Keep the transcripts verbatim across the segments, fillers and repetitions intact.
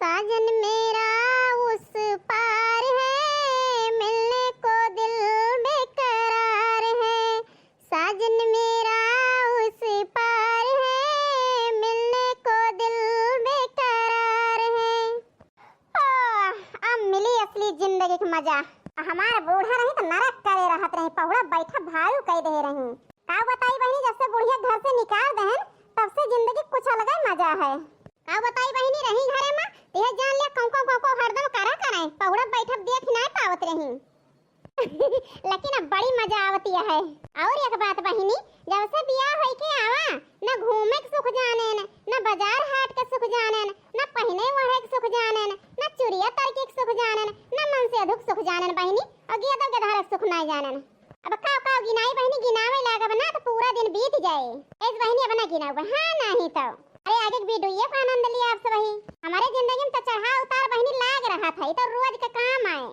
साजन मेरा उस पार है, मिलने को दिल बेकरार है। साजन मेरा उस पार है, मिलने को दिल बेकरार है। ओह, अब मिली असली जिंदगी के मजा। हमार बूढ़ा रही तो नरक करे रहत रही, पहुड़ा बैठा भारू कई दे रही। का बताई बहिनी, जब से बुढ़िया घर से निकाल देहन, तब से जिंदगी कुछ अलग ही मजा है। का बताई बहिनी, रही घरे में, तो यह जान लिया कौं कौं कौं कौं हरदम करा करे, पहुड़ा बैठब देख ही नहीं पावत रही। लेकिन अब बड़ी मजा आवती है। और एक बात बहिनी, जब से बियाह होई के आवा, न घूमे के सुख जानेन, न बाजार हाट के सुख जानेन, न पहिने ओढ़े के सुख जानेन, न चुरिया तरके के सुख जानेन, न मनसेधु के सुख जानेन बहिनी, और गियदव गिधारे के सुख नाय जानेन। अब काव काव गिनाई बहिनी, गिनावे लागब ना तो पूरा दिन बीत जाए। ऐस बहिनी अब ना गिनाऊ, हाँ नहीं तो। अरे आगे के वीडियो का आनंद लिया आप सब ही। हमारे जिंदगी में तो चढ़ाव उतार बहिनी लाग रहत है, ई तो रोज के काम आए।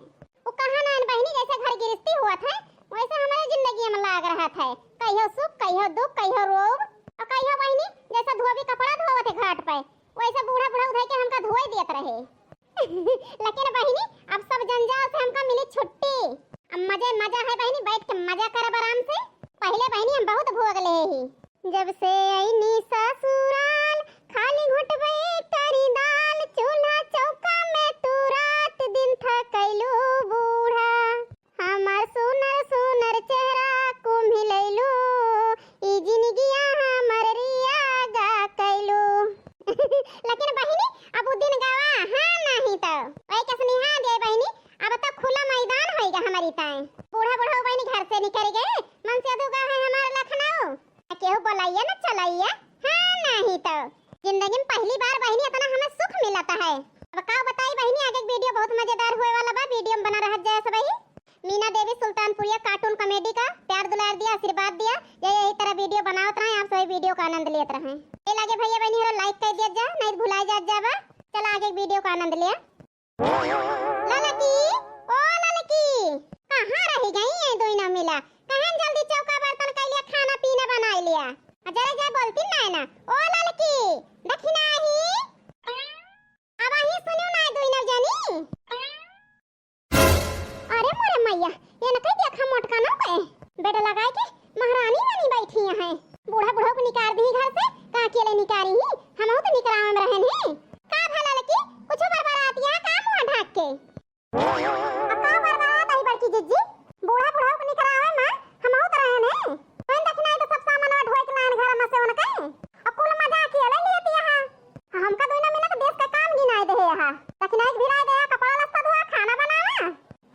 वो कहा ना बहिनी, जैसे घर गिरस्ती होत है, वैसे हमारे जिंदगी में लाग रहत है। कहियो सुख, कहियो दुख, कहियो रोब, और कहियो बहिनी जैसे धोबी कपड़ा धोवत है घाट पे, वैसे बूढ़ा बुढ़ऊ धइ के हमका धोए दियत रहे। लेकिन बहिनी, अब सब जंजाल से हमका मिली छुट्टी। अब मजे मजा है बहिनी, बैठ के मजा करब आराम से। पहिले बहिनी हम बहुत भोग ले ही। जब से अइनी ससुराल, खाली घोटबे करी दाल, चूल्हा चौका में तू रात दिन थकैलू बूढ़ा। हमार सुनर सुनर चेहरा कुम्हिलैलू, ई जिनगिया हमर रिया गा कैलू। लेकिन बहिनी, अब उ दिन गवा, हाँ, नाही तो। ओए कसनिहा दे बहिनी, अब तो खुला मैदान होइगा हमरी ताए। बूढ़ा बुढ़ऊ बहिनी घर से निकल गए, मनसेधु गा है हमार लखनऊ। आ केहू बोलाइए न चलाइए, हाँ, नाही तो। जिंदगी में पहली बार बहिनी इतना हमें सुख मिलता है। अब का बताई बहिनी, आगे के वीडियो बहुत मजेदार होए वाला बा, वीडियो में बना रहत जाए सब ही। मीना देवी सुल्तानपुरिया cartoon comedy का प्यार दुलार दिया, आशीर्वाद दिया, ये यही तरह वीडियो बनावत रहे, आप सभी वीडियो का आनंद लेत रहे। ए लागे भैया बहिनी हरो like कर दिया जा, नहीं तो भुला जात जाबा। चला आगे वीडियो का आनंद लिया। ललकी, ओ ललकी, कहाँ रही गई ये दोइना मिला? कहन जल्दी चौका बर्तन कर लिया, खाना पीना बनाई लिया। आ जरा जा बोलती ना ना, ओ ललकी, दखिना ही। अब आही सुनियो ना दोइना जनी। अरे मोरे मैया, ये न कही देखा मोटका न पे बेड लगाए के महारानी बनी बैठी है। बूढ़ा बुढ़ऊ को निकाल दी घर से, का अकेले निकाली ही? हम तो निकरावे में रहन ही। का भला लकी, कुछ बरबरात या का मुंह ढाक के? अब का बरबरात आई बड़की जिज्जी? बूढ़ा बुढ़ऊ को निकरावे में हम तो रहन ही। कौन दखिनाई तो सब सामान ढोए के लान घर में से उनके। अब कुल मजा अकेले लेती है। हमका दोइना मिला के देश का काम गिनाए दे है यहाँ। दखिनाई भिड़ाए दे, कपड़ा लत्ता धोआ, खाना बनावा।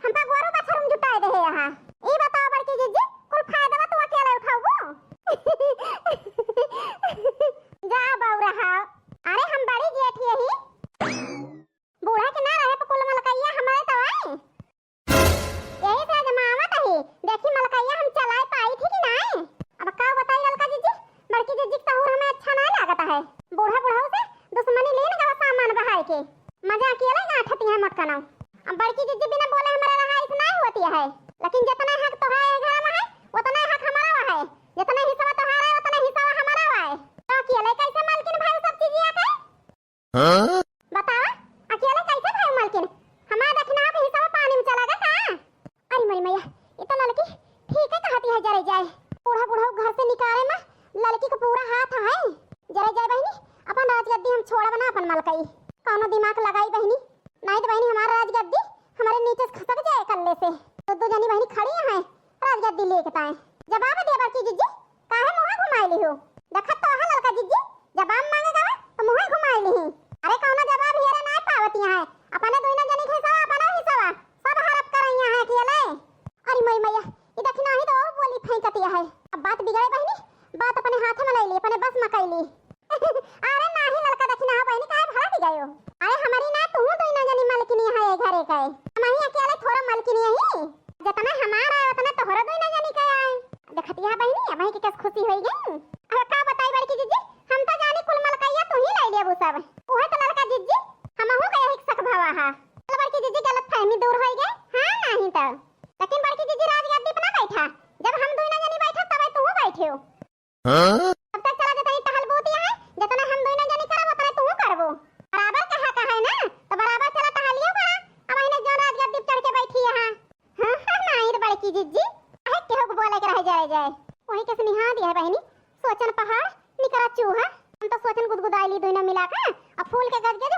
हमका गोरू बछरू में जुटाए दे है यहाँ। ई बताओ बड़की जिज्जी, कुल फायदा तू अकेले उठाऊ? जा बउरा हाव। अरे हम बड़ी जेठ यही। बूढ़ा के ना रहे पर कुल मलकैया हमारे तो आई। यही से आजमावत ही, देखी मलकैया हम चलाए पाई थी कि नाई। अब का बताई ललका जिज्जी, बड़की जिज्जी के सहूर हमें अच्छा नाई लागत है। बूढ़ा बुढ़ऊ से दुश्मनी लीन गवा सामान बहाए के। मजा अकेले गांठती है मोटकनऊ। अब बड़की जिज्जी बिना बोले हमारे रहाइश नाई होती है, लेकिन जितना हक तोहार है घर में है, उतना हक हमारा है। जितना हिस्सा तोहार है, उतना हिस्सा हमारा है। तो अकेले कैसे मालकिन भाई सब चीजिया के? हाँ? बतावा, अकेले कैसे भाई मालकिन? हमार दखिना के हिस्सा पानी में चला गया का? अरे मोरी मैया, ई तो ललकी ठीक है कहती है, जरे जाए। बूढ़ा बुढ़ऊ घर से निकाले में ललकी को पूरा हाथ है। जरे जाए बहिनी, अपन राजगद्दी हम छोड़ब ना अपन मलकई। कौनो दिमाग लगाई बहिनी, नहीं तो बहिनी हमार राजगद्दी हमारे नीचे से खसक जाए कल्ले से। दो दो जनी बहिनी खड़ी हैं, राजगद्दी लेके ताए। जवाब दे बड़की जिज्जी, काहे मुँह घुमाई लिहू? देखत तो है ललका जिज्जी, जवाब मांगे गवा तो मुँह घुमाई लिही। अरे कौनो जवाब हेरे ना पावती है। अपने दोनों जनी के हिस्सा, अपना हिस्सा, सब हड़प करैया है अकेले। अरे मोरी मैया, ई दखिना ही तो और बोली फेंकती है। अब बात बिगड़े बहिनी, बात अपने हाथ में ले ली, अपने बस में कैली। अरे नाही ललका दखिना बहिनी, काहे भड़क गयो? अरे हमारी ना, तू दोनों जनी मलकिनी है ये घरे के। हम ही अकेले थोड़ा मलकिनी है ही। जितना हमारा है उतना तोहरा दोनों जनी का है। देखतिया बहिनी, अब ही के कस खुशी होई गई। अब का बताई बड़की जिज्जी, हम तो जानी कुल मलकैया तू ही ले लेबू सब। उहे तो ललका जिज्जी, हमहू के यही शक भवा हा। चल बड़की जिज्जी, गलत फहमी दूर होई गई। हाँ, नाही तो। लेकिन बड़की जिज्जी राजगद्दी पे ना बैठा, जब हम दोनों जनी बैठा तबे तू बैठियो। हाँ? तब तक चला जतनी टहल बूती है, जतना हम दोनों जनी करब उतना तू करबो। बराबर कहा कहा है ना, तो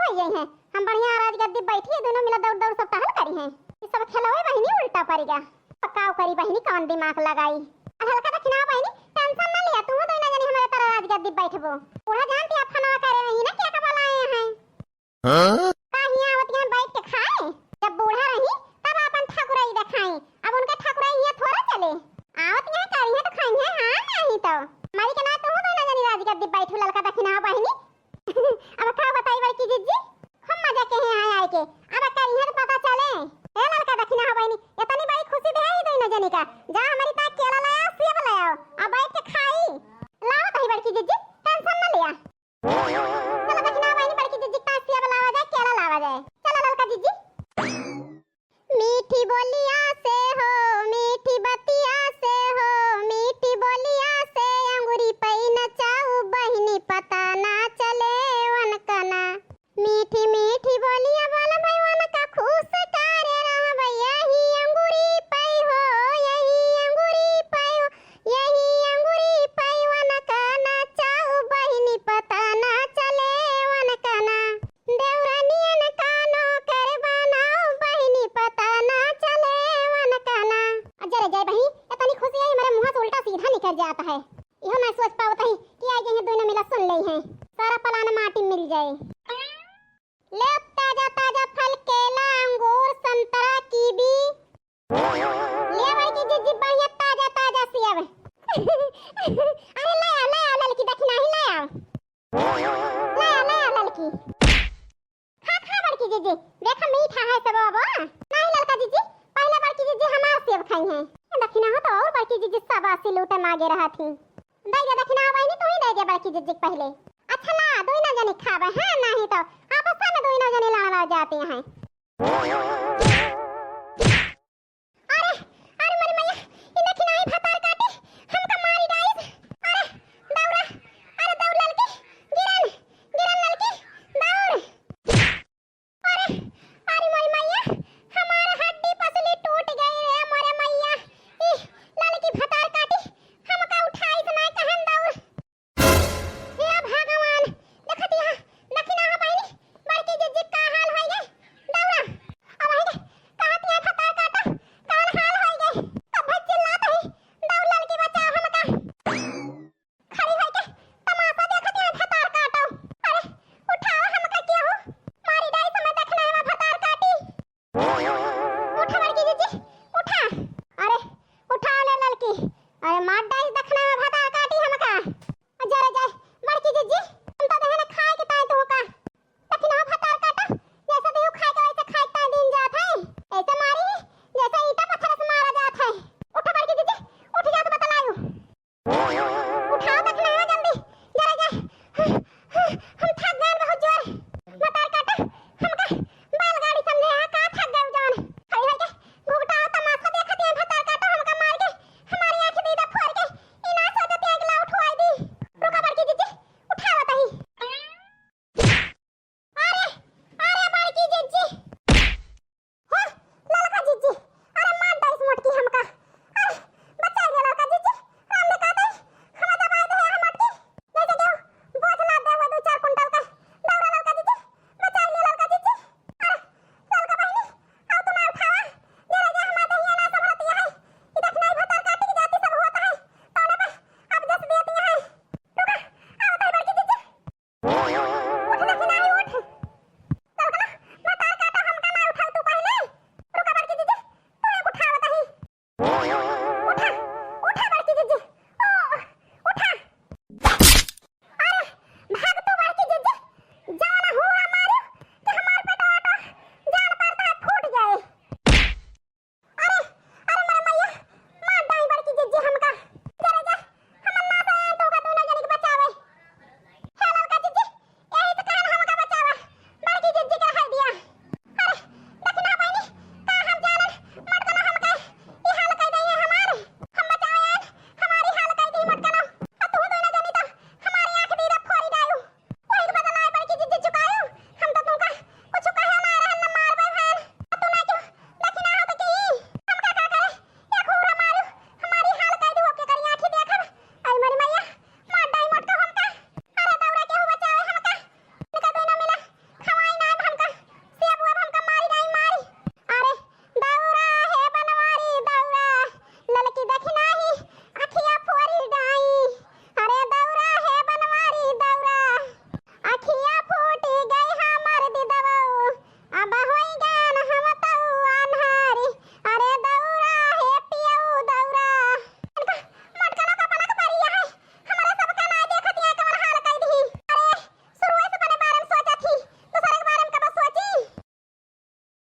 यही है, हम बढ़िया राजगद्दी बैठी है, दोनों मिला दौड़ दौड़ सब टहल करी हैं। ई सब खेलवे बहिनी उल्टा परिगा। पकाव करी बहिनी, कौन दिमाग लगाई। आ ललका दखिना बहिनी, tension न लिया, तू दोनों जनी हमरे तरह राजगद्दी बैठबो। बूढ़ा जानती है, फनवा करे रही ना, क्या का बोलाए हैं। हाँ? का हियाँ आवत हैं बैठ के खाए? जब बूढ़ा रही, तब आपन ठकुराई देखाई। अब उनके ठकुराई हियाँ थोड़ा चले। आवत हैं, करी हैं तो खाई हैं, हाँ, नहीं तो। मरी के ना तू दोनों जनी राजगद्दी बैठू, ललका दखिना बहिनी। अब का बताई बड़की जिज्जी, हम मजा के हैं यहाँ आए के। अब करी हैं तो पता चले। ए ललका दखिना बहिनी, इतनी बड़ी खुशी दे ही दोनों जनी का। जा हमारी ताक केला लाया, सेब लाया, अब बैठ के खाई। लावत ही बड़की जिज्जी, tension न लिया। चला दखिना बहिनी, बड़की जिज्जी का सेब लावा जाए, केला लावा जाए। चला ललका जिज्जी। मीठी बोलिया से हो, मीठी बतिया से हो, मीठी बोलिया से अंगुरी पै नचाऊ बहिनी, पता ना चले वनकना। मीठी मीठी बोलिया बोल भैया वनका खुश करे रहब, यही अंगुरी पै हो, यही अंगुरी पै हो, यही अंगुरी पै वनका नचाऊ बहिनी, पता ना चले वनकना। देवरनियन कानो कर बनाओ बहिनी, पता ना चले वनकना। अजय रे जय बही, इतनी खुशी है, मेरे मुँह से उल्टा सीधा निकल जाता है। इहो ना सोच पावत ही कि आज ये दोनों मिला सुन ले हैं, सारा plan माटी मिल जाए। ले ताजा ताजा फल, केला, अंगूर, संतरा, कीवी। ले बड़की जिज्जी, बढ़िया ताजा ताजा सेब। अरे ले आ, ले आ, ललकी दखिना ही ले आ। ले आ, ले आ, ललकी। खा, खा बड़की जिज्जी, देखा मीठा है सब अब। नहीं ललका जिज्जी, पहले बड़की जिज्जी हमार सेब खाई हैं। दखिना हो तो और बड़की जिज्जी शाबाशी लूटे मागे रहा थी। दे दे दखिना बहिनी, तू ही दे दे बड़की जिज्जी के पहले। अच्छा ला, दोनों जनी खावे हैं, नहीं तो आपस में दोनों जनी लड़वा जाती हैं। अरे, अरे मोरी मैया, ई दखिनाही भतार काटी, हमका मारी डाइस। अरे, दौड़ा, अरे दौड़ ललकी, गिरन, गिरन ललकी, दौड़। अरे, अरे मोरी मैया, हमार हड्डी पसली टूट गई रे मोरे मैया। ई ललकी भतार काटी, हमका उठाइस ना कहन दौड़। हे भगवान, देखत यहाँ, दखिना हो बहिनी, बड़की जिज्जी का हाल होई गए, दौड़ा। अब वही के, कहत यहाँ भतार काटा, कौन हाल होई गए, अब भाई चिल्लात ही, दौड़ ललकी बचाओ हमका। खड़ी होई के, तमाशा देखत यहाँ भतार काटो। अरे, उठाओ हमका केहू, मारी डाई समय दखिना है भतार काटी। उठा बड़की जिज्जी, उठा। अरे, उठा ले ललकी। अरे, मार डाइस दखिना में भतार काटी हमका। जा रे जा, बड़की जिज्जी, हम तो दहने खाए के ताई तो का। दखिना भतार काटा, जैसे देहू खाए के वैसे खाए ताई दिन जात है। ऐसे मारी, जैसे ईंटा पत्थर से मारा जात है। उठा बड़की जिज्जी, उठ जा तो बतलायू। उठाओ दखिना जल्दी, जरा जा। हम थक गए बहुत जोर। भतार काटा, हमका